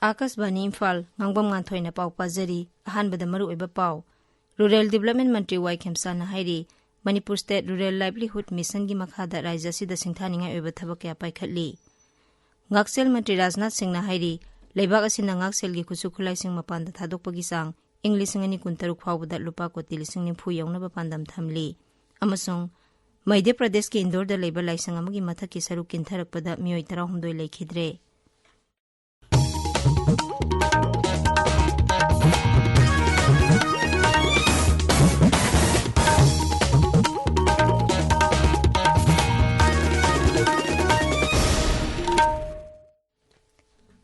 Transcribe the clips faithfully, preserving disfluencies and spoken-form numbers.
ꯑꯥꯀꯥꯁꯕꯥꯅꯤ ꯏꯝꯐꯥꯜ, ꯉꯥꯡꯕꯝ ꯉꯥꯟꯊꯣꯏꯅ ꯄꯥꯎ ꯄꯥꯖꯔꯤ꯫ ꯑꯍꯥꯟꯕꯗ ꯃꯔꯨꯑꯣꯏꯕ ꯄꯥꯎ꯫ Rural Development ꯃꯟꯇ꯭ꯔꯤ ꯋꯥꯏ ꯈꯦꯝꯁꯥꯅ ꯍꯥꯏꯔꯤ, ꯃꯅꯤꯄꯨꯔ State Rural Livelihood Missionꯒꯤ ꯃꯈꯥꯗ ꯔꯥꯖ꯭ꯌ ꯑꯁꯤꯗ ꯁꯤꯡꯊꯥꯅꯤꯡꯉꯥꯏ ꯑꯣꯏꯕ ꯊꯕꯛ ꯀꯌꯥ ꯄꯥꯏꯈꯠꯂꯤ꯫ ꯉꯥꯛꯁꯦꯜ ꯃꯟꯇ꯭ꯔꯤ ꯔꯥꯖꯅꯥꯊ ꯁꯤꯡꯅ ꯍꯥꯏꯔꯤ, ꯂꯩꯕꯥꯛ ꯑꯁꯤꯅ ꯉꯥꯛꯁꯦꯜꯒꯤ ꯈꯨꯠꯁꯨ ꯈꯨꯠꯂꯥꯏꯁꯤꯡ ꯃꯄꯥꯟꯗ ꯊꯥꯗꯣꯛꯄꯒꯤ ꯆꯥꯡ ꯏꯪ ꯂꯤꯁꯤꯡ ꯑꯅꯤ ꯀꯨꯟꯇꯔꯨꯛ ꯐꯥꯎꯕꯗ ꯂꯨꯄꯥ ꯀꯣꯇꯤ ꯂꯤꯁꯤꯡ ꯅꯤꯐꯨ ꯌꯧꯅꯕ ꯄꯥꯟꯗꯝ ꯊꯝꯂꯤ꯫ ꯑꯃꯁꯨꯡ ꯃꯙ꯭ꯌ ꯄ꯭ꯔꯗꯦꯁꯀꯤ ꯏꯟꯗꯣꯔꯗ ꯂꯩꯕ ꯂꯥꯏꯁꯪ ꯑꯃꯒꯤ ꯃꯊꯛꯀꯤ ꯁꯔꯨꯛ ꯀꯤꯟꯊꯔꯛꯄꯗ ꯃꯤꯑꯣꯏ ꯇꯔꯥꯍꯨꯝꯗꯣꯏ ꯂꯩꯈꯤꯗ꯭ꯔꯦ꯫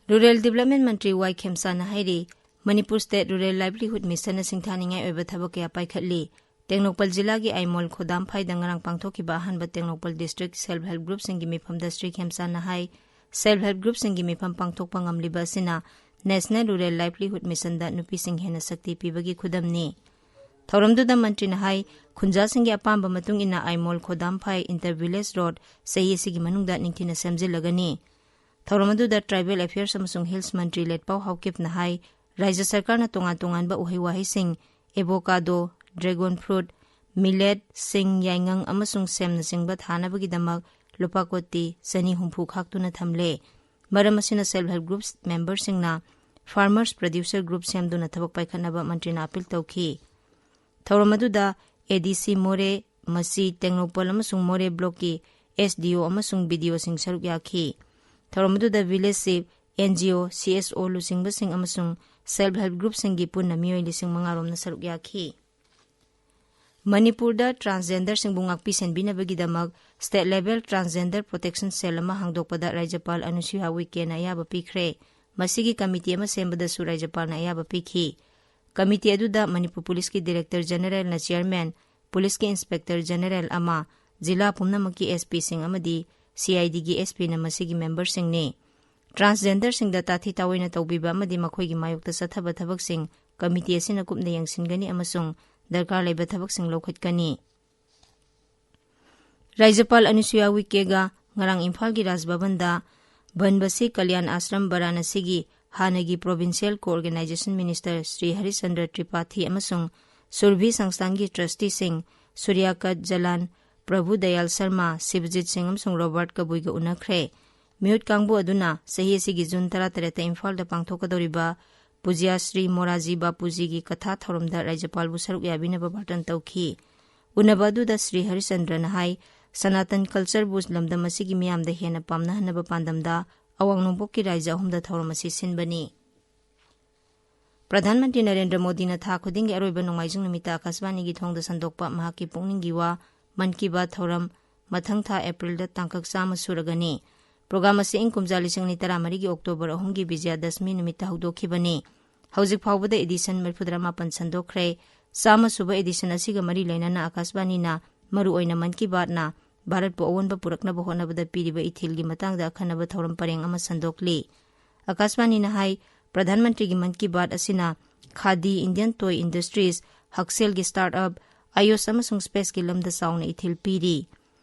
Rural Development ꯃꯟꯇ꯭ꯔꯤ ꯋꯥꯏ ꯈꯦꯝꯁꯥꯅ ꯍꯥꯏꯔꯤ, ꯃꯅꯤꯄꯨꯔ State Rural Livelihood Missionꯅ ꯁꯤꯡꯊꯥꯅꯤꯡꯉꯥꯏ ꯑꯣꯏꯕ ꯊꯕꯛ ꯀꯌꯥ ꯄꯥꯏꯈꯠꯂꯤ꯫ ꯇꯦꯡꯅꯧꯄꯜ ꯖꯤꯂꯥꯒꯤ ꯑꯥꯏꯃꯣꯜ ꯈꯣꯗꯥꯝꯐꯥꯏꯗ ꯉꯔꯥꯡ ꯄꯥꯡꯊꯣꯛꯈꯤꯕ ꯑꯍꯥꯟꯕ Tengnoupal District Self Help Groupꯁꯤꯡꯒꯤ ꯃꯤꯐꯝꯗ Shri ꯈꯦꯝꯁꯥꯅ ꯍꯥꯏ, Self Help Groupꯁꯤꯡꯒꯤ ꯃꯤꯐꯝ ꯄꯥꯡꯊꯣꯛꯄ ꯉꯝꯂꯤꯕ ꯑꯁꯤꯅ National Rural Livelihood Missionꯗ ꯅꯨꯄꯤꯁꯤꯡ ꯍꯦꯟꯅ ꯁꯛꯇꯤ ꯄꯤꯕꯒꯤ ꯈꯨꯗꯝꯅꯤ꯫ ꯊꯧꯔꯝꯗꯨꯗ ꯃꯟꯇ꯭ꯔꯤꯅ ꯍꯥꯏ, ꯈꯨꯟꯖꯥꯁꯤꯡꯒꯤ ꯑꯄꯥꯝꯕ ꯃꯇꯨꯡ ꯏꯟꯅ ꯑꯥꯏꯃꯣꯜ ꯈꯣꯗꯥꯝꯐꯥꯏ Inter Village Road ꯆꯍꯤ ꯑꯁꯤꯒꯤ ꯃꯅꯨꯡꯗ ꯅꯤꯡꯊꯤꯅ ꯁꯦꯝꯖꯤꯜꯂꯒꯅꯤ꯫ ꯊꯧꯔꯝ ꯑꯗꯨꯗ Tribal Affairs ꯑꯃꯁꯨꯡ Hills ꯃꯟꯇ꯭ꯔꯤ ꯂꯦꯠꯄꯥꯎ ꯍꯥꯎꯀꯤꯞꯅ ꯍꯥꯏ, ꯔꯥꯖ꯭ꯌ ꯁꯔꯀꯥꯔꯅ ꯇꯣꯉꯥꯟ ꯇꯣꯉꯥꯟꯕ ꯎꯍꯩ ꯋꯥꯍꯩꯁꯤꯡ, avocado, dragon fruit, millet, ꯁꯤꯡ, ꯌꯥꯏꯉꯪ ꯑꯃꯁꯨꯡ ꯁꯦꯝꯅꯆꯤꯡꯕ ꯊꯥꯅꯕꯒꯤꯗꯃꯛ ꯂꯨꯄꯥ ꯀꯣꯇꯤ ꯆꯅꯤ ꯍꯨꯝꯐꯨ ꯈꯥꯛꯇꯨꯅ ꯊꯝꯂꯦ꯫ ꯃꯔꯝ ꯑꯁꯤꯅ Self Help Groups memberꯁꯤꯡꯅ Farmers Producer Group ꯁꯦꯝꯗꯨꯅ ꯊꯕꯛ ꯄꯥꯏꯈꯠꯅꯕ ꯃꯟꯇ꯭ꯔꯤꯅ appeal ꯇꯧꯈꯤ꯫ ꯊꯧꯔꯝ ꯑꯗꯨꯗ ADC ꯃꯣꯔꯦ, ꯃꯁꯤ ꯇꯦꯡꯅꯧꯄꯜ ꯑꯃꯁꯨꯡ ꯃꯣꯔꯦ Blockꯀꯤ SDO ꯑꯃꯁꯨꯡ BDOꯁꯤꯡ ꯁꯔꯨꯛ ꯌꯥꯈꯤ꯫ ꯊꯧꯔꯝ ꯑꯗꯨꯗ Village Chief, NGO, CSO ꯂꯨꯆꯤꯡꯕꯁꯤꯡ ꯑꯃꯁꯨꯡ Self Help Groupꯁꯤꯡꯒꯤ ꯄꯨꯟꯅ ꯃꯤꯑꯣꯏ ꯂꯤꯁꯤꯡ ꯃꯉꯥ ꯔꯣꯝꯅ ꯁꯔꯨꯛ ꯌꯥꯈꯤ꯫ ꯃꯅꯤꯄꯨꯔꯗ transgenderꯁꯤꯡꯕꯨ ꯉꯥꯛꯄꯤ ꯁꯦꯟꯕꯤꯅꯕꯒꯤꯗꯃꯛ State Level Transgender Protection Cell ꯑꯃ ꯍꯥꯡꯗꯣꯛꯄꯗ ꯔꯥꯖ꯭ꯌꯄꯥꯜ ꯑꯅꯨꯁꯨꯏꯌꯥ ꯎꯏꯀꯦꯅ ꯑꯌꯥꯕ ꯄꯤꯈ꯭ꯔꯦ꯫ ꯃꯁꯤꯒꯤ committee ꯑꯃ ꯁꯦꯝꯕꯗꯁꯨ ꯔꯥꯖ꯭ꯌꯄꯥꯜꯅ ꯑꯌꯥꯕ ꯄꯤꯈꯤ꯫ Committee ꯑꯗꯨꯗ Manipur Policeꯀꯤ Director Generalꯅ Chairman, Policeꯀꯤ Inspector General ꯑꯃ, ꯖꯤꯂꯥ ꯄꯨꯝꯅꯃꯛꯀꯤ SPꯁꯤꯡ ꯑꯃꯗꯤ CIDꯒꯤ SPꯅ ꯃꯁꯤꯒꯤ memberꯁꯤꯡꯅꯤ꯫ Transgenderꯁꯤꯡꯗ ꯇꯥꯊꯤ ꯇꯥꯑꯣꯏꯅ ꯇꯧꯕꯤꯕ ꯑꯃꯗꯤ ꯃꯈꯣꯏꯒꯤ ꯃꯥꯌꯣꯛꯇ ꯆꯠꯊꯕ ꯊꯕꯛꯁꯤꯡ committee ꯑꯁꯤꯅ ꯀꯨꯞꯅ ꯌꯦꯡꯁꯤꯟꯒꯅꯤ ꯑꯃꯁꯨꯡ ꯗꯔꯀꯥꯔ ꯂꯩꯕ ꯊꯕꯛꯁꯤꯡ ꯂꯧꯈꯠꯀꯅꯤ꯫ ꯔꯥꯖ꯭ꯌꯄꯥꯜ ꯑꯅꯨꯁꯨꯏꯌꯥ ꯎꯏꯀꯦꯒ ꯉꯔꯥꯡ ꯏꯝꯐꯥꯜꯒꯤ ꯔꯥꯖ ꯚꯕꯟꯗ ꯕꯟꯕꯁꯤ ꯀꯂꯌꯥꯟ ꯑꯥꯁ꯭ꯔꯝ ꯕꯔꯥꯅꯥꯁꯤꯒꯤ ꯍꯥꯟꯅꯒꯤ Provincial Co-organization Minister Shri Harichandra ꯇ꯭ꯔꯤꯄꯥꯊꯤ ꯑꯃꯁꯨꯡ ꯁꯨꯔꯚꯤ ꯁꯪꯁꯊꯥꯟꯒꯤ trusteeꯁꯤꯡ ꯁꯨꯔ꯭ꯌꯥꯀꯠ ꯖꯂꯥꯟ, ꯄ꯭ꯔꯚꯨ ꯗꯌꯥꯜ ꯁꯔꯃ, ꯁꯤꯕꯖꯤꯠ ꯁꯤꯡ ꯑꯃꯁꯨꯡ ꯔꯣꯕꯥꯔꯠ ꯀꯕꯨꯏꯒ ꯎꯅꯈ꯭ꯔꯦ꯫ ꯃꯤꯍꯨꯠ ꯀꯥꯡꯕꯨ ꯑꯗꯨꯅ ꯆꯍꯤ ꯑꯁꯤꯒꯤ ꯖꯨꯟ ꯇꯔꯥꯇꯔꯦꯠꯇ ꯏꯝꯐꯥꯜꯗ ꯄꯥꯡꯊꯣꯛꯀꯗꯧꯔꯤꯕ ꯄꯨꯖ꯭ꯌꯥ ꯁ꯭ꯔꯤ ꯃꯣꯔꯥꯖꯤ ꯕꯥꯄꯨꯖꯤꯒꯤ ꯀꯊꯥ ꯊꯧꯔꯝꯗ ꯔꯥꯖ꯭ꯌꯄꯥꯜꯕꯨ ꯁꯔꯨꯛ ꯌꯥꯕꯤꯅꯕ ꯕꯥꯔꯇꯟ ꯇꯧꯈꯤ꯫ ꯎꯅꯕ ꯑꯗꯨꯗ ꯁ꯭ꯔꯤ ꯍꯔꯤꯆꯟꯗ꯭ꯔꯅ ꯍꯥꯏ, ꯁꯅꯥꯇꯟ cultureꯕꯨ ꯂꯝꯗꯝ ꯑꯁꯤꯒꯤ ꯃꯤꯌꯥꯝꯗ ꯍꯦꯟꯅ ꯄꯥꯝꯅꯍꯟꯅꯕ ꯄꯥꯟꯗꯝꯗ ꯑꯋꯥꯡ ꯅꯣꯡꯄꯣꯛꯀꯤ ꯔꯥꯖ꯭ꯌ ꯑꯍꯨꯝꯗ ꯊꯧꯔꯝ ꯑꯁꯤ ꯁꯤꯟꯕꯅꯤ꯫ ꯄ꯭ꯔꯙꯥꯟ ꯃꯟꯇ꯭ꯔꯤ ꯅꯔꯦꯟꯗ꯭ꯔ ꯃꯣꯗꯤꯅ ꯊꯥ ꯈꯨꯗꯤꯡꯒꯤ ꯑꯔꯣꯏꯕ ꯅꯣꯡꯃꯥꯏꯖꯤꯡ ꯅꯨꯃꯤꯠꯇ ꯑꯥꯀꯥꯁꯕꯥꯅꯤꯒꯤ ꯊꯣꯡꯗ ꯁꯟꯗꯣꯛꯄ ꯃꯍꯥꯛꯀꯤ ꯄꯨꯛꯅꯤꯡꯒꯤ ꯋꯥ ꯃꯟ ꯀꯤ ꯕꯥꯠ ꯊꯧꯔꯝ ꯃꯊꯪ ꯊꯥ ꯑꯦꯄ꯭ꯔꯤꯜꯗ ꯇꯥꯡꯀꯛ ꯆꯥꯝꯃ ꯁꯨꯔꯒꯅꯤ꯫ ꯄ꯭ꯔꯣꯒ꯭ꯔꯥꯝ ꯑꯁꯤ ꯏꯪ ꯀꯨꯝꯖꯥ ꯂꯤꯁꯤꯡ ꯑꯅꯤ ꯇꯔꯥꯃꯔꯤꯒꯤ ꯑꯣꯛꯇꯣꯕꯔ ꯑꯍꯨꯝꯒꯤ ꯕꯤꯖꯌꯗꯁꯃꯤ ꯅꯨꯃꯤꯠꯇ ꯍꯧꯗꯣꯛꯈꯤꯕꯅꯤ꯫ ꯍꯧꯖꯤꯛ ꯐꯥꯎꯕꯗ edition ꯃꯔꯤꯐꯨꯇꯔꯥ ꯃꯥꯄꯟ ꯁꯟꯗꯣꯛꯈ꯭ꯔꯦ꯫ ꯆꯥꯝꯃ ꯁꯨꯕ edition ꯑꯁꯤꯒ ꯃꯔꯤ ꯂꯩꯅꯅ ꯑꯥꯀꯥꯁꯕꯥꯅꯤꯅ ꯃꯔꯨꯑꯣꯏꯅ ꯃꯟ ꯀꯤ ꯕꯥꯠꯅ ꯚꯥꯔꯠꯄꯨ ꯑꯑꯣꯟꯕ ꯄꯨꯔꯛꯅꯕ ꯍꯣꯠꯅꯕꯗ ꯄꯤꯔꯤꯕ ꯏꯊꯤꯜꯒꯤ ꯃꯇꯥꯡꯗ ꯑꯈꯟꯅꯕ ꯊꯧꯔꯝ ꯄꯔꯦꯡ ꯑꯃ ꯁꯟꯗꯣꯛꯂꯤ꯫ ꯑꯥꯀꯥꯁꯕꯥꯅꯤꯅ ꯍꯥꯏ, ꯄ꯭ꯔꯙꯥꯟ ꯃꯟꯇ꯭ꯔꯤꯒꯤ ꯃꯟ ꯀꯤ ꯕꯥꯠ ꯑꯁꯤꯅ ꯈꯥꯗꯤ, Indian toy industries, ꯍꯛꯁꯦꯜꯒꯤ startup, ꯑꯌꯨꯁ ꯑꯃꯁꯨꯡ spaceꯀꯤ ꯂꯝꯗ ꯆꯥꯎꯅ ꯏꯊꯤꯜ ꯄꯤꯔꯤ꯫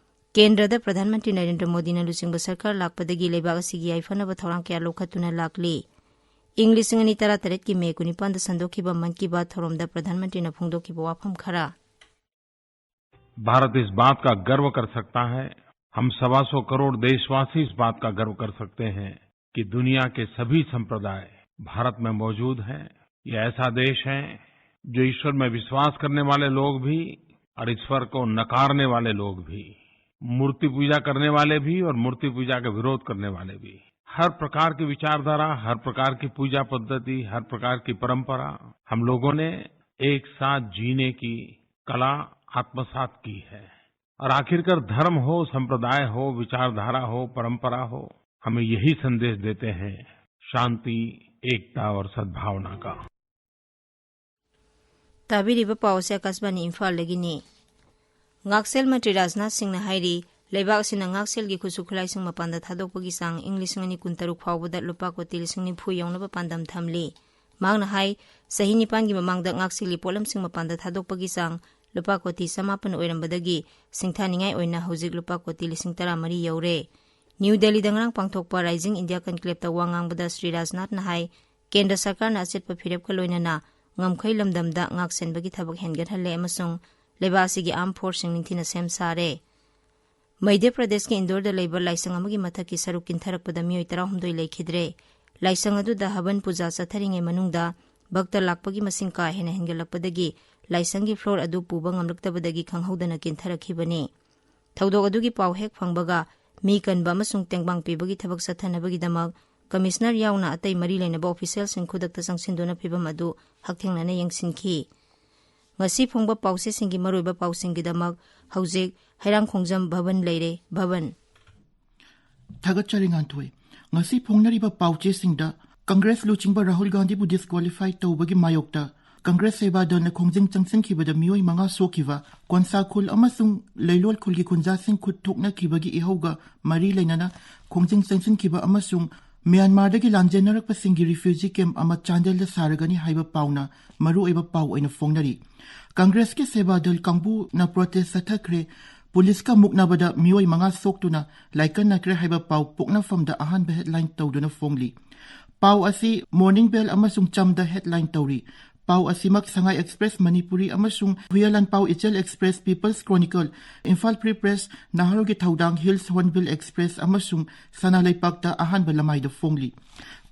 ꯀꯦꯟꯗ꯭ꯔꯗ ꯄ꯭ꯔꯙꯥꯟ ꯃꯟꯇ꯭ꯔꯤ ꯅꯔꯦꯟꯗ꯭ꯔ ꯃꯣꯗꯤꯅ ꯂꯨꯆꯤꯡꯕ ꯁꯔꯀꯥꯔ ꯂꯥꯛꯄꯗꯒꯤ ꯂꯩꯕꯥꯛ ꯑꯁꯤꯒꯤ ꯌꯥꯏꯐꯅꯕ ꯊꯧꯔꯥꯡ ꯀꯌꯥ ꯂꯧꯈꯠꯇꯨꯅ ꯂꯥꯛꯂꯤ꯫ ꯏꯪ ꯂꯤꯁꯤꯡ ꯑꯅꯤ ꯇꯔꯥꯇꯔꯦꯠꯀꯤ ꯃꯦ ꯀꯨꯟꯅꯤꯄꯥꯟꯗ ꯁꯟꯗꯣꯛꯈꯤꯕ ꯃꯟ ꯀꯤ ꯕꯥꯠ ꯊꯧꯔꯝꯗ ꯄ꯭ꯔꯙꯥꯟ ꯃꯟꯇ꯭ꯔꯤꯅ ꯐꯣꯡꯗꯣꯛꯈꯤꯕ ꯋꯥꯐꯝ ꯈꯔ꯫ भारत इस बात का गर्व कर सकता है, हम सवा सौ करोड़ देशवासी इस बात का गर्व कर सकते हैं कि दुनिया के सभी संप्रदाय भारत में मौजूद हैं। ये ऐसा देश है जो ईश्वर में विश्वास करने वाले लोग भी और ईश्वर को नकारने वाले लोग भी, मूर्ति पूजा करने वाले भी और मूर्ति पूजा का विरोध करने वाले भी, हर प्रकार की विचारधारा, हर प्रकार की पूजा पद्धति, हर प्रकार की परंपरा, हम लोगों ने एक साथ जीने की कला आत्मसात की है। और आखिरकार धर्म हो, संप्रदाय हो, विचारधारा हो, परंपरा हो, हमें यही संदेश देते हैं, शांति, एकता और सद्भावना का। ꯇꯥꯕꯤꯔꯤꯕ ꯄꯥꯎ ꯑꯁꯤ ꯑꯥꯀꯥꯁꯕꯥꯅꯤ ꯏꯝꯐꯥꯜꯗꯒꯤꯅꯤ꯫ ꯉꯥꯛꯁꯦꯜ ꯃꯟꯇ꯭ꯔꯤ ꯔꯥꯖꯅꯥꯊ ꯁꯤꯡꯅ ꯍꯥꯏꯔꯤ, ꯂꯩꯕꯥꯛ ꯑꯁꯤꯅ ꯉꯥꯛꯁꯦꯜꯒꯤ ꯈꯨꯠꯁꯨ ꯈꯨꯠꯂꯥꯏꯁꯤꯡ ꯃꯄꯥꯟꯗ ꯊꯥꯗꯣꯛꯄꯒꯤ ꯆꯥꯡ ꯏꯪ ꯂꯤꯁꯤꯡ ꯑꯅꯤ ꯀꯨꯟꯇꯔꯨꯛ ꯐꯥꯎꯕꯗ ꯂꯨꯄꯥ ꯀꯣꯇꯤ ꯂꯤꯁꯤꯡ ꯅꯤꯐꯨ ꯌꯧꯅꯕ ꯄꯥꯟꯗꯝ ꯊꯝꯂꯤ꯫ ꯃꯍꯥꯛꯅ ꯍꯥꯏ, ꯆꯍꯤ ꯅꯤꯄꯥꯟꯒꯤ ꯃꯃꯥꯡꯗ ꯉꯥꯛꯁꯦꯜꯒꯤ ꯄꯣꯠꯂꯝꯁꯤꯡ ꯃꯄꯥꯟꯗ ꯊꯥꯗꯣꯛꯄꯒꯤ ꯆꯥꯡ ꯂꯨꯄꯥ ꯀꯣꯇꯤ ꯆꯃꯥꯄꯟ ꯑꯣꯏꯔꯝꯕꯗꯒꯤ ꯁꯤꯡꯊꯥꯅꯤꯡꯉꯥꯏ ꯑꯣꯏꯅ ꯍꯧꯖꯤꯛ ꯂꯨꯄꯥ ꯀꯣꯇꯤ ꯂꯤꯁꯤꯡ ꯇꯔꯥꯃꯔꯤ ꯌꯧꯔꯦ꯫ ꯅ꯭ꯌꯨ ꯗꯦꯜꯂꯤꯗ ꯉꯔꯥꯡ ꯄꯥꯡꯊꯣꯛꯄ Rising India Conclaveꯇ ꯋꯥ ꯉꯥꯡꯕꯗ ꯁ꯭ꯔꯤ ꯔꯥꯖꯅꯥꯊꯅ ꯍꯥꯏ, ꯀꯦꯟꯗ꯭ꯔ ꯁꯔꯀꯥꯔꯅ ꯑꯆꯦꯠꯄ ꯐꯤꯔꯦꯞꯀ ꯂꯣꯏꯅꯅ ꯉꯝꯈꯩ ꯂꯝꯗꯝꯗ ꯉꯥꯛ ꯁꯦꯟꯕꯒꯤ ꯊꯕꯛ ꯍꯦꯟꯒꯠꯍꯜꯂꯦ ꯑꯃꯁꯨꯡ ꯂꯩꯕꯥꯛ ꯑꯁꯤꯒꯤ armed forceꯁꯤꯡ ꯅꯤꯡꯊꯤꯅ ꯁꯦꯝ ꯁꯥꯔꯦ꯫ ꯃꯙ꯭ꯌ ꯄ꯭ꯔꯗꯦꯁꯀꯤ ꯏꯟꯗꯣꯔꯗ ꯂꯩꯕ ꯂꯥꯏꯁꯪ ꯑꯃꯒꯤ ꯃꯊꯛꯀꯤ ꯁꯔꯨꯛ ꯀꯤꯟꯊꯔꯛꯄꯗ ꯃꯤꯑꯣꯏ ꯇꯔꯥꯍꯨꯝꯗꯣꯏ ꯂꯩꯈꯤꯗ꯭ꯔꯦ꯫ ꯂꯥꯏꯁꯪ ꯑꯗꯨꯗ ꯍꯕꯟ ꯄꯨꯖꯥ ꯆꯠꯊꯔꯤꯉꯩ ꯃꯅꯨꯡꯗ ꯚꯛꯇ ꯂꯥꯛꯄꯒꯤ ꯃꯁꯤꯡ ꯀꯥ ꯍꯦꯟꯅ ꯍꯦꯟꯒꯠꯂꯛꯄꯗꯒꯤ ꯂꯥꯏꯁꯪꯒꯤ floor ꯑꯗꯨ ꯄꯨꯕ ꯉꯝꯂꯛꯇꯕꯗꯒꯤ ꯈꯪꯍꯧꯗꯅ ꯀꯤꯟꯊꯔꯛꯈꯤꯕꯅꯤ꯫ ꯊꯧꯗꯣꯛ ꯑꯗꯨꯒꯤ ꯄꯥꯎ ꯍꯦꯛ ꯐꯪꯕꯒ ꯃꯤ ꯀꯟꯕ ꯑꯃꯁꯨꯡ ꯇꯦꯡꯕꯥꯡ ꯄꯤꯕꯒꯤ ꯊꯕꯛ ꯆꯠꯊꯅꯕꯒꯤꯗꯃꯛ ꯀꯃꯤꯁꯅꯔ ꯌꯥꯎꯅ ꯑꯇꯩ ꯃꯔꯤ ꯂꯩꯅꯕ officialꯁꯤꯡ ꯈꯨꯗꯛꯇ ꯆꯪꯁꯤꯟꯗꯨꯅ ꯐꯤꯚꯝ ꯑꯗꯨ ꯍꯛꯊꯦꯡꯅꯅ ꯌꯦꯡꯁꯤꯟꯈꯤ꯫ ꯉꯁꯤ ꯐꯣꯡꯕ ꯄꯥꯎꯆꯦꯁꯤꯡꯒꯤ ꯃꯔꯨꯑꯣꯏꯕ ꯄꯥꯎꯁꯤꯡꯒꯤꯗꯃꯛ ꯍꯧꯖꯤꯛ ꯍꯩꯔꯥꯡꯈꯣꯡꯖꯝ ꯚꯕꯟ ꯂꯩꯔꯦ꯫ ꯚꯕꯟ꯫ ꯊꯥꯒꯠꯆꯔꯤ ꯉꯥꯟꯊꯣꯏ꯫ ꯉꯁꯤ ꯐꯣꯡꯅꯔꯤꯕ ꯄꯥꯎꯆꯦꯁꯤꯡꯗ ꯀꯪꯒ꯭ꯔꯦꯁ ꯂꯨꯆꯤꯡꯕ ꯔꯥꯍꯨꯜ ꯒꯥꯟꯙꯤꯕꯨ disqualify ꯇꯧꯕꯒꯤ ꯃꯥꯌꯣꯛꯇ ꯀꯪꯒ꯭ꯔꯦꯁ ꯁꯦꯕꯥ ꯗꯜꯅ ꯈꯣꯡꯖꯪ ꯆꯪꯁꯤꯟꯈꯤꯕꯗ ꯃꯤꯑꯣꯏ ꯃꯉꯥ ꯁꯣꯛꯈꯤꯕ, ꯀꯣꯟꯁꯥ ꯈꯨꯜ ꯑꯃꯁꯨꯡ ꯂꯩꯂꯣꯜ ꯈꯨꯜꯒꯤ ꯈꯨꯟꯖꯥꯁꯤꯡ ꯈꯨꯠ ꯊꯣꯛꯅꯈꯤꯕꯒꯤ ꯏꯍꯧꯒ ꯃꯔꯤ ꯂꯩꯅꯅ ꯈꯣꯡꯖꯪ ꯆꯪꯁꯤꯟꯈꯤꯕ ꯑꯃꯁꯨꯡ ꯃ꯭ꯌꯥꯟꯃꯥꯔꯗꯒꯤ ꯂꯥꯟꯖꯦꯟꯅꯔꯛꯄꯁꯤꯡꯒꯤ refugee camp ꯑꯃ ꯆꯥꯟꯗꯦꯜꯗ ꯁꯥꯔꯒꯅꯤ ꯍꯥꯏꯕ ꯄꯥꯎꯅ ꯃꯔꯨꯑꯣꯏꯕ ꯄꯥꯎ ꯑꯣꯏꯅ ꯐꯣꯡꯅꯔꯤ꯫ ꯀꯪꯒ꯭ꯔꯦꯁꯀꯤ ꯁꯦꯕꯥ ꯗꯜ ꯀꯥꯡꯕꯨꯅ protest ꯆꯠꯊꯈ꯭ꯔꯦ, ꯄꯨꯂꯤꯁꯀ ꯃꯨꯛꯅꯕꯗ ꯃꯤꯑꯣꯏ ꯃꯉꯥ ꯁꯣꯛꯇꯨꯅ ꯂꯥꯏꯀꯠꯅꯈ꯭ꯔꯦ ꯍꯥꯏꯕ ꯄꯥꯎ ꯄꯣꯛꯅꯐꯝꯗ ꯑꯍꯥꯟꯕ headline ꯇꯧꯗꯨꯅ ꯐꯣꯡꯂꯤ꯫ ꯄꯥꯎ ꯑꯁꯤ Morning Bell ꯑꯃꯁꯨꯡ ꯆꯝꯗ headline ꯇꯧꯔꯤ꯫ ꯄꯥꯎ ꯑꯁꯤꯃꯛ ꯁꯉꯥꯏ Express ꯃꯅꯤꯄꯨꯔꯤ ꯑꯃꯁꯨꯡ ꯍꯨꯌꯦꯂꯥꯟꯄꯥꯎ ꯏꯆꯦꯜ Express, People's Chronicle, Imphal Free Press, ꯅꯍꯥꯔꯣꯜꯒꯤ ꯊꯧꯗꯥꯡ, Hills Hornbill Express ꯑꯃꯁꯨꯡ ꯁꯅꯥ ꯂꯩꯄꯥꯛꯇ ꯑꯍꯥꯟꯕ ꯂꯃꯥꯏꯗ ꯐꯣꯡꯂꯤ꯫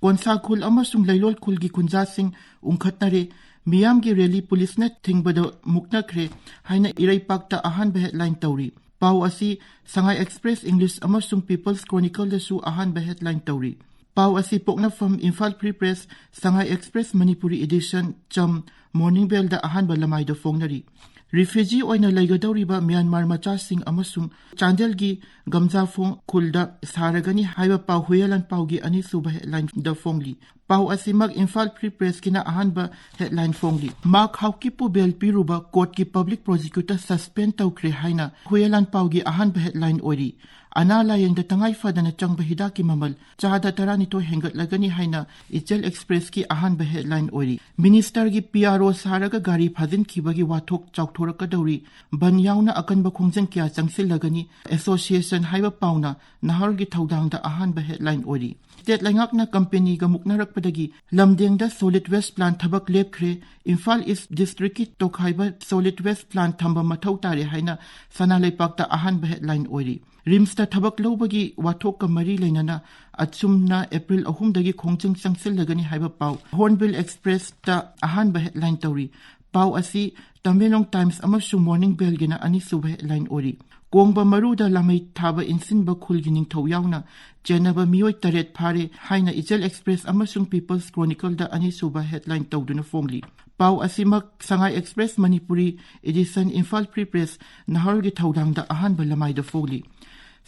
ꯀꯣꯟꯁꯥ ꯈꯨꯜ ꯑꯃꯁꯨꯡ ꯂꯩꯂꯣꯜ ꯈꯨꯜꯒꯤ ꯈꯨꯟꯖꯥꯁꯤꯡ ꯎꯪꯈꯠꯅꯔꯦ꯫ ꯃꯤꯌꯥꯝꯒꯤ rally ꯄꯨꯂꯤꯁꯅ ꯊꯤꯡꯕꯗ ꯃꯨꯛꯅꯈ꯭ꯔꯦ ꯍꯥꯏꯅ ꯏꯔꯩꯄꯥꯛꯇ ꯑꯍꯥꯟꯕ headline ꯇꯧꯔꯤ꯫ ꯄꯥꯎ ꯑꯁꯤ ꯁꯉꯥꯏ Express English ꯑꯃꯁꯨꯡ People's Chronicleꯗꯁꯨ ꯑꯍꯥꯟꯕ headline ꯇꯧꯔꯤ꯫ ꯄꯥꯎ ꯑꯁꯤ ꯄꯣꯛꯅꯐꯝ, ꯏꯝꯐꯥꯜ Free Press, ꯁꯉꯥꯏ Express ꯃꯅꯤꯄꯨꯔꯤ edition, ꯆꯝ, Morning Bellꯗ ꯑꯍꯥꯟꯕ ꯂꯃꯥꯏꯗ ꯐꯣꯡꯅꯔꯤ꯫ Refugee ꯑꯣꯏꯅ ꯂꯩꯒꯗꯧꯔꯤꯕ ꯃ꯭ꯌꯥꯟꯃꯥꯔ ꯃꯆꯥꯁꯤꯡ ꯑꯃꯁꯨꯡ ꯆꯥꯟꯗꯦꯜꯒꯤ ꯒꯝꯖꯥꯐꯣꯡ ꯈꯨꯜꯗ ꯁꯥꯔꯒꯅꯤ ꯍꯥꯏꯕ ꯄꯥꯎ ꯍꯨꯌꯦꯂꯥꯟꯄꯥꯎꯒꯤ ꯑꯅꯤꯁꯨꯕ headlineꯗ ꯐꯣꯡꯂꯤ꯫ ꯄꯥꯎ ꯑꯁꯤꯃꯛ ꯏꯝꯐꯥꯜ Free Pressꯀꯤꯅ ꯑꯍꯥꯟꯕ headline ꯐꯣꯡꯂꯤ꯫ ꯃꯥꯔꯛ ꯍꯥꯎꯀꯤꯞꯄꯨ bail ꯄꯤꯔꯨꯕ ꯀꯣꯔꯠꯀꯤ public prosecutor suspend ꯇꯧꯈ꯭ꯔꯦ ꯍꯥꯏꯅ ꯍꯨꯌꯦꯂꯥꯟꯄꯥꯎꯒꯤ ꯑꯍꯥꯟꯕ headline ꯑꯣꯏꯔꯤ꯫ ꯑꯅꯥ ꯂꯥꯌꯦꯡꯗ ꯇꯉꯥꯏ ꯐꯗꯅ ꯆꯪꯕ ꯍꯤꯗꯥꯛꯀꯤ ꯃꯃꯜ ꯆꯥꯗ ꯇꯔꯥꯅꯤꯊꯣꯏ ꯍꯦꯟꯒꯠꯂꯒꯅꯤ ꯍꯥꯏꯅ ꯏꯆꯦꯜ ꯑꯦꯛꯁꯄ꯭ꯔꯦꯁꯀꯤ ꯑꯍꯥꯟꯕ ꯍꯦꯗꯂꯥꯏꯟ ꯑꯣꯏꯔꯤ꯫ ꯃꯤꯅꯤꯁꯇꯔꯒꯤ ꯄꯤ ꯑꯥꯔ ꯑꯣ ꯁꯥꯔꯒ ꯒꯥꯔꯤ ꯐꯥꯖꯤꯟꯈꯤꯕꯒꯤ ꯋꯥꯊꯣꯛ ꯆꯥꯎꯊꯣꯔꯛꯀꯗꯧꯔꯤ꯫ ꯕꯟ ꯌꯥꯎꯅ ꯑꯀꯟꯕ ꯈꯣꯡꯖꯪ ꯀꯌꯥ ꯆꯪꯁꯤꯜꯂꯒꯅꯤ꯫ ꯑꯦꯁꯣꯁꯤꯌꯦꯁꯟ ꯍꯥꯏꯕ ꯄꯥꯎꯅ ꯅꯍꯥꯔꯣꯜꯒꯤ ꯊꯧꯗꯥꯡꯗ ꯑꯍꯥꯟꯕ ꯍꯦꯗꯂꯥꯏꯟ ꯑꯣꯏꯔꯤ꯫ ꯁ꯭ꯇꯦꯠ ꯂꯩꯉꯥꯛꯅ ꯀꯝꯄꯦꯅꯤꯒ ꯃꯨꯛꯅꯔꯛꯄꯗꯒꯤ ꯂꯝꯗꯦꯡꯗ ꯁꯣꯂꯤꯗ ꯋꯦꯁ ꯄ꯭ꯂꯥꯟ ꯊꯕꯛ ꯂꯦꯞꯈ꯭ꯔꯦ꯫ ꯏꯝꯐꯥꯜ ꯏꯁ ꯗꯤꯁꯇ꯭ꯔꯤꯛꯀꯤ ꯇꯣꯈꯥꯏꯕ ꯁꯣꯂꯤꯗ ꯋꯦꯁ ꯄ꯭ꯂꯥꯟ ꯊꯝꯕ ꯃꯊꯧ ꯇꯥꯔꯦ ꯍꯥꯏꯅ ꯁꯅꯥ ꯂꯩꯄꯥꯛꯇ ꯑꯍꯥꯟꯕ ꯍꯦꯗꯂꯥꯏꯟ ꯑꯣꯏꯔꯤ꯫ ꯔꯤꯝꯁꯇ ꯊꯕꯛ ꯂꯧꯕꯒꯤ ꯋꯥꯊꯣꯛꯀ ꯃꯔꯤ ꯂꯩꯅꯅ ꯑꯆꯨꯝꯅ ꯑꯦꯄ꯭ꯔꯤꯜ ꯑꯍꯨꯝꯗꯒꯤ ꯈꯣꯡꯖꯪ ꯆꯪꯁꯤꯜꯂꯒꯅꯤ ꯍꯥꯏꯕ ꯄꯥꯎ ꯍꯣꯔꯟꯕꯤꯜ ꯑꯦꯛꯁꯄ꯭ꯔꯦꯁꯇ ꯑꯍꯥꯟꯕ ꯍꯦꯗꯂꯥꯏꯟ ꯇꯧꯔꯤ꯫ ꯄꯥꯎ ꯑꯁꯤ ꯇꯃꯦꯡꯂꯣꯡ ꯇꯥꯏꯝꯁ ꯑꯃꯁꯨꯡ ꯃꯣꯔꯅꯤꯡ ꯕꯦꯜꯒꯤꯅ ꯑꯅꯤꯁꯨꯕ ꯍꯦꯗꯂꯥꯏꯟ ꯑꯣꯏꯔꯤ꯫ ꯀꯣꯡꯕ ꯃꯔꯨꯗ ꯂꯥꯃꯩ ꯊꯥꯕ ꯏꯟꯁꯤꯟꯕ ꯈꯨꯜꯒꯤ ꯅꯤꯡꯊꯧ ꯌꯥꯎꯅ ꯆꯦꯟꯅꯕ ꯃꯤꯑꯣꯏ ꯇꯔꯦꯠ ꯐꯥꯔꯦ ꯍꯥꯏꯅ ꯏꯆꯦꯜ ꯑꯦꯛꯁꯄ꯭ꯔꯦꯁ ꯑꯃꯁꯨꯡ ꯄꯤꯄꯜꯁ ꯀ꯭ꯔꯣꯅꯤꯀꯜꯗ ꯑꯅꯤꯁꯨꯕ ꯍꯦꯗꯂꯥꯏꯟ ꯇꯧꯗꯨꯅ ꯐꯣꯡꯂꯤ꯫ ꯄꯥꯎ ꯑꯁꯤꯃꯛ Sangai Express Manipuri edition, Imphal Free Press, ꯅꯍꯥꯔꯣꯜꯒꯤ ꯊꯧꯗꯥꯡꯗ ꯑꯍꯥꯟꯕ ꯂꯃꯥꯏꯗ ꯐꯣꯡꯂꯤ꯫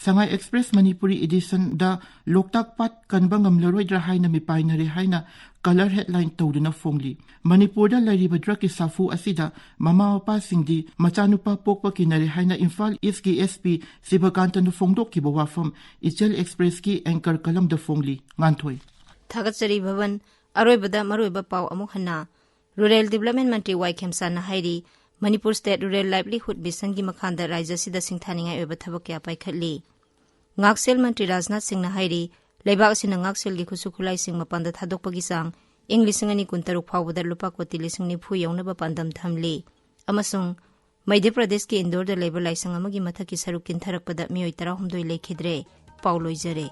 ꯁꯉꯥꯏ ꯑꯦꯛꯁꯄ꯭ꯔꯦꯁ ꯃꯅꯤꯄꯨꯔꯤ ꯏꯗꯤꯁꯟꯗ ꯂꯣꯛꯇꯥꯛ ꯄꯥꯠ ꯀꯟꯕ ꯉꯝꯂꯔꯣꯏꯗ꯭ꯔꯥ ꯍꯥꯏꯅ ꯃꯤꯄꯥꯏꯅꯔꯦ ꯍꯥꯏꯅ ꯀꯂꯔ ꯍꯦꯗꯂꯥꯏꯟ ꯇꯧꯗꯨꯅ ꯐꯣꯡꯂꯤ꯫ ꯃꯅꯤꯄꯨꯔꯗ ꯂꯩꯔꯤꯕ ꯗ꯭ꯔꯒꯀꯤ ꯁꯥꯐꯨ ꯑꯁꯤꯗ ꯃꯃꯥ ꯃꯄꯥꯁꯤꯡꯗꯤ ꯃꯆꯥꯅꯨꯄꯥ ꯄꯣꯛꯄ ꯀꯤꯅꯔꯦ ꯍꯥꯏꯅ ꯏꯝꯐꯥꯜ ꯏꯁꯀꯤ ꯑꯦꯁ ꯄꯤ ꯁꯤꯕꯀꯥꯟꯇꯅ ꯐꯣꯡꯗꯣꯛꯈꯤꯕ ꯋꯥꯐꯝ ꯏꯆꯦꯜ ꯑꯦꯛꯁꯄ꯭ꯔꯦꯁꯀꯤ ꯑꯦꯡꯀꯔ ꯀꯂꯝꯗ ꯐꯣꯡꯂꯤ꯫ ꯉꯥꯟꯊꯣꯏ꯫ ꯊꯥꯒꯠꯆꯔꯤ ꯚꯕꯟ꯫ ꯑꯔꯣꯏꯕꯗ ꯃꯔꯨꯑꯣꯏꯕ ꯄꯥꯎ ꯑꯃꯨꯛ ꯍꯟꯅ꯫ ꯔꯨꯔꯦꯜ ꯗꯤꯕꯂꯞꯃꯦꯟ ꯃꯟꯇ꯭ꯔꯤ ꯋꯥꯏ ꯈꯦꯝꯁꯥꯟꯅ ꯍꯥꯏꯔꯤ, ꯃꯅꯤꯄꯨꯔ ꯁ꯭ꯇꯦꯠ ꯔꯨꯔꯦꯜ ꯂꯥꯏꯚꯂꯤꯍꯨꯗ ꯃꯤꯁꯟꯒꯤ ꯃꯈꯥꯗ ꯔꯥꯖ꯭ꯌ ꯑꯁꯤꯗ ꯁꯤꯡꯊꯥꯅꯤꯡꯉꯥꯏ ꯑꯣꯏꯕ ꯊꯕꯛ ꯀꯌꯥ ꯄꯥꯏꯈꯠꯂꯤ꯫ ꯉꯥꯛꯁꯦꯜ ꯃꯟꯇ꯭ꯔꯤ ꯔꯥꯖꯅꯥꯊ ꯁꯤꯡꯅ ꯍꯥꯏꯔꯤ, ꯂꯩꯕꯥꯛ ꯑꯁꯤꯅ ꯉꯥꯛꯁꯦꯜꯒꯤ ꯈꯨꯠꯁꯨ ꯈꯨꯠꯂꯥꯏꯁꯤꯡ ꯃꯄꯥꯟꯗ ꯊꯥꯗꯣꯛꯄꯒꯤ ꯆꯥꯡ ꯏꯪ ꯂꯤꯁꯤꯡ ꯑꯅꯤ ꯀꯨꯟꯇꯔꯨꯛ ꯐꯥꯎꯕꯗ ꯂꯨꯄꯥ ꯀꯣꯇꯤ ꯂꯤꯁꯤꯡ ꯅꯤꯐꯨ ꯌꯧꯅꯕ ꯄꯥꯟꯗꯝ ꯊꯝꯂꯤ ꯑꯃꯁꯨꯡ ꯃꯙ꯭ꯌ ꯄ꯭ꯔꯗꯦꯁꯀꯤ ꯏꯟꯗꯣꯔꯗ ꯂꯩꯕ ꯂꯥꯏꯁꯪ ꯑꯃꯒꯤ ꯃꯊꯛꯀꯤ ꯁꯔꯨꯛ ꯀꯤꯟꯊꯔꯛꯄꯗ ꯃꯤꯑꯣꯏ ꯇꯔꯥꯍꯨꯝꯗꯣꯏ ꯂꯩꯈꯤꯗ꯭ꯔꯦ꯫ ꯄꯥꯎ ꯂꯣꯏꯖꯔꯦ꯫